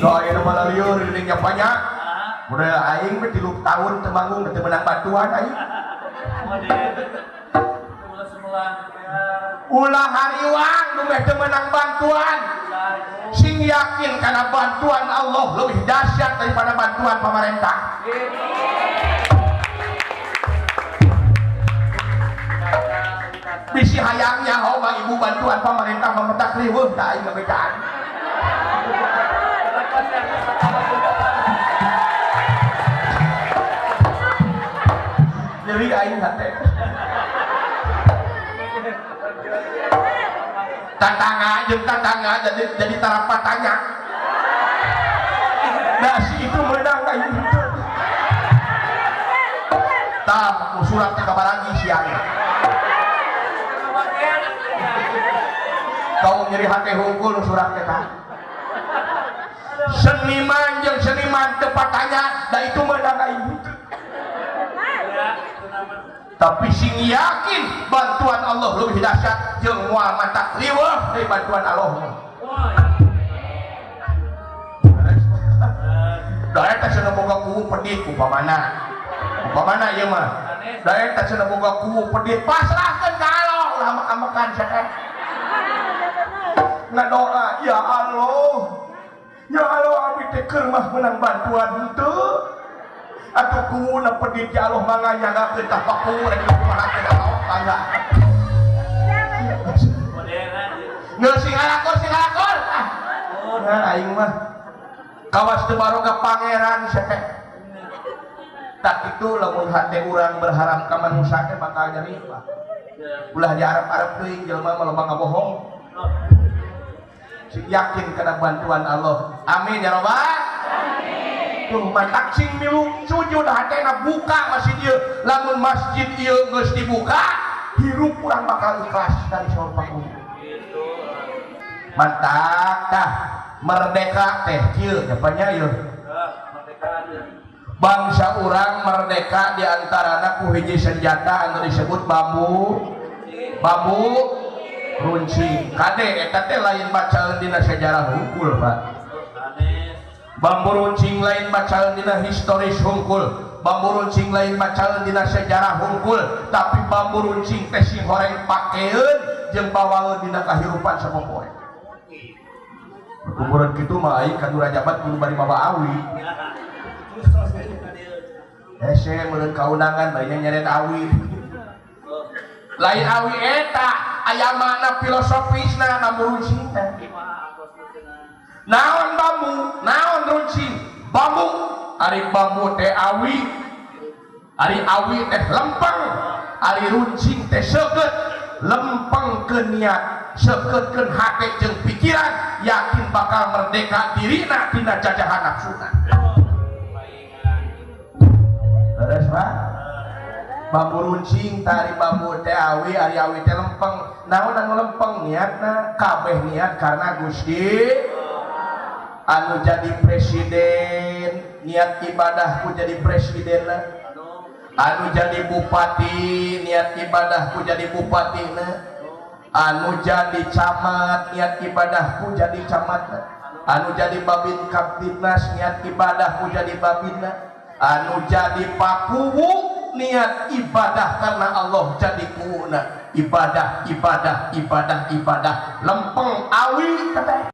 Doa ayeuna mah lieur di nya banyak. Model aing mah 3 tahun teu manggung teu meunang bantuan aing. Ulah hariwang nu meh teu meunang bantuan. Sing yakin karena bantuan Allah lebih dahsyat daripada bantuan pemerintah. Bisi hayangnya ho mah ibu bantuan pemerintah memetak riweuh da aing ngabecaan. Nyeri aing hate. Tatangga jeung tatangga jadi tarapatanya. Nah si itu menang aing itu. Tah surat teh kabaragi siang. Kau nyeri hate hungkul surat teh tah. Seniman jeung seniman teu patanya da itu menang aing itu. Tapi sing yakin bantuan Allah lebih dahsyat jeung moal mata riweuh dari bantuan Allah. Da eta cenah boga kuwu pedit upamana. Upamana ieu mah. Da eta cenah boga kuwu pedit pasrahkeun ka Allah ulah makan-makan sia teh. Ngadoa ya Allah. Ya Allah abdi teh keur mah meunang bantuan henteu. Atuh kuwuna pedit ya Allah mangga nyanggakeun tah paku rek kumaha teh Allah mangga. Geus sing ngalakor sing ngalakor. Ah. Nah aing mah kawas teu baroga pangeran sia teh. Tak kitu lamun hate urang berharap ka manusia teh bakal nyeri Pak. Ulah diarep-arep teuing jelema mah loba ngabohong. Sing yakin kana bantuan Allah. Amin ya rabbal alamin. Tuh mantak sing milu sujud hatena buka masjid ieu. Lamun masjid ieu geus dibuka, hirup urang bakal ikhlas dari saur paku. Mantak tah merdeka teh kieu nya ieu. Bangsa urang merdeka di antarana ku hiji senjata anu disebut bambu. Bambu runcing. Kade eta teh lain bacaan dina sejarah hungkul, Pak. Bambu runcing lain bacaan dina historis hungkul, bambu runcing lain bacaan dina sejarah hungkul, tapi bambu runcing teh sing horeng pakeun jeung bawaeun dina kahirupan sapopoe. Kuburan kitu mah aing ka nu rajabat kudu bari mawa awi. Hese meureun kaundangan bari nyeret awi. Lain awi eta aya makna filosofisna bambu runcing teh. Naon bambu, naon runcing? Bambu, ari bambu teh awi, ari awi teh lempeng, ari runcing teh seukeut, lempeng ke niat, seukeutkeun hate jeung pikiran, yakin bakal merdeka dirina tina jajahan nafsuna. Leres Pak? Bambu runcing tari bambu teh awi, ari awi teh lempeng. Naon anu lempeng niatna? Kabeh niat karena Gusti anu jadi presiden niat ibadahku jadi presiden, anu jadi bupati niat ibadahku jadi bupati, anu jadi camat niat ibadahku jadi camat, anu jadi babin kaptibnas niat ibadahku jadi babinna, anu jadi pakuwu niat ibadah karena Allah jadi kuwuna. Ibadah ibadah ibadah ibadah lempeng awi kata.